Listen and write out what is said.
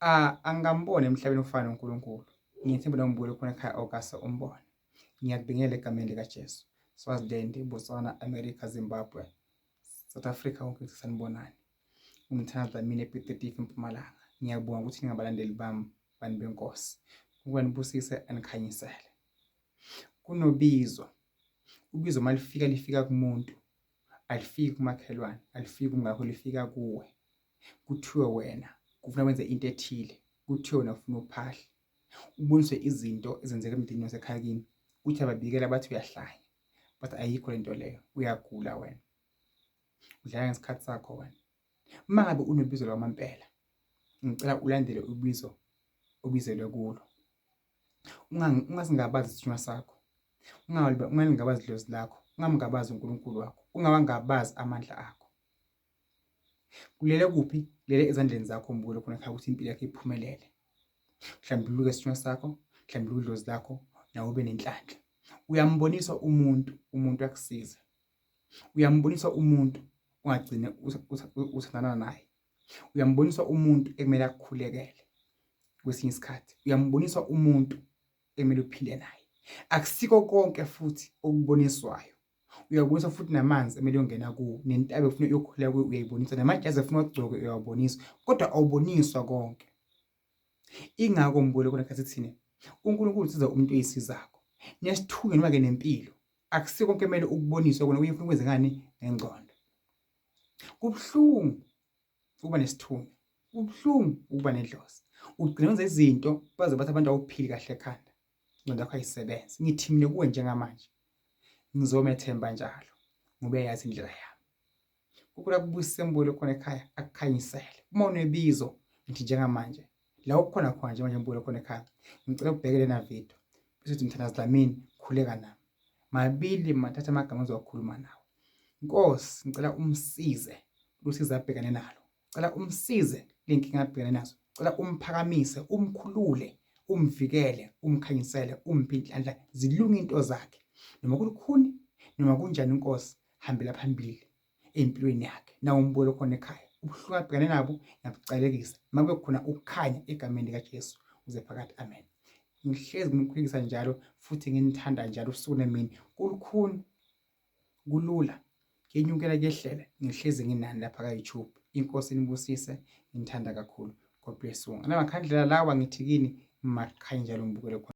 Angikamboni emhlabeni ofana noNkulunkulu. Ngiyethemba noma ubukele khona ekhaya awukase umbone. Ngiyakubingelela egameni likaJesu. Swaziland, Botswana, America, Zimbabwe, South Africa konke ngithi sanibonani. Ungithanda Dlamini ePiet Retief eMpumalanga. Ngiyabonga ukuthi ningabalandeli bami bantu benkosi. Ukuba nibusise anikhanyisele. Kunobizo. Ubizo uma lifika lifika kumuntu. Alifiki kumakhelwane, alifiki kumngakho lifika kuwe. Kuthiwe wena kufuna wenze into ethile, kuthiwe wena ufuna uphahle. Uboniswe izinto ezenzeka emndenini wasekhaya kini. Uthi ababikela bathi uyahlanya. Bathi ayikho lento leyo, uyagula wena. Udlala ngesikhathi sakho wena. Uma ngabe unobizo lwamampela, ngicela ulandele ubizo obizelwe kulo. Ungasingabazi isithunywa sakho. Ungalingabazi idlozi lakho. Ungamngabazi uNkulunkulu wakho. Ungawangabazi amandla akho. Kulele kuphi? Kulele ezandleni zakho mbulo khona ekhaya ukuthi impilo yakho iphumelele. Hlambuluka isithunywa sakho, hlambuluka idlozi lakho, nawe ube nenhlanhla. Uyambonisa umuntu, umuntu akusiza. Uyambonisa umuntu ungagcine uthandana naye. Uyambonisa umuntu ekumele akukhulekele kwesinye isikhathi. Uyambonisa umuntu ekumele uphile naye. Akusiko konke futhi okuboniswayo. Uyabonisa futhi namanzi emele uyongena kuwo, nentaba efuna uyokhuleka kuyo uyayibonisa, namajazi efuna uwagcoke uyawaboniswa, kodwa awuboniswa konke. Ingakho mbule kona khathi thina uNkulunkulu usiza umuntu oyisizakho. Nesithunywa noma ke nempilo akusiko konke kumele ukuboniswe kona kuye ufuna ukwenze ngani ngengqondo. Kubuhlungu ukuba nesithunywa, kubuhlungu ukuba nedlozi. Ugcina wenza izinto baze bathi abantu awuphili kahle ekhanda. Ingqondo yakho ayisebenzi. Ngithi mina kuwe njengamanje ngizomethemba njalo ngoba uyayazi indlela yami. Unkulunkulu akubusise mbulo khona ekhaya akukhanyisele. Uma unebizo ngithi njengamanje la ukhona khona njengamanje mbulo khona ekhaya ngicela ubheke lena video bese uthi Mthandazi Dlamini khuleka nami. Mabili mathatha amagama ozowakhuluma nawe. Nkosi ngicela umsize lusize abhekane nalo. Cela umsize lenkinga abhekane nazo. Cela umphakamise, umkhulule, umvikele, umkhanyisele, umphe inhlanhla zilunge into zakhe. Noma kulukhuni noma kunjani Nkosi hambela phambili empilweni yakhe. Nawo umbulo khona ekhaya. Ubuhlungu abhekane nabo ngiyabucalekisa. Makube khona ukukhanya egameni likaJesu uze phakathi. Amen. Ngihlezi nginikhulekisa njalo futhi nginithanda njalo usuku nemini. Kulukhuni kulula kuyenyukela kuyehlela ngihlezi nginani lapha ka-YouTube inkosi inibusise nginithanda kakhulu God bless you. Ngalamakhandlela lawa ngithi kini makhanye njalo ngibukele khona.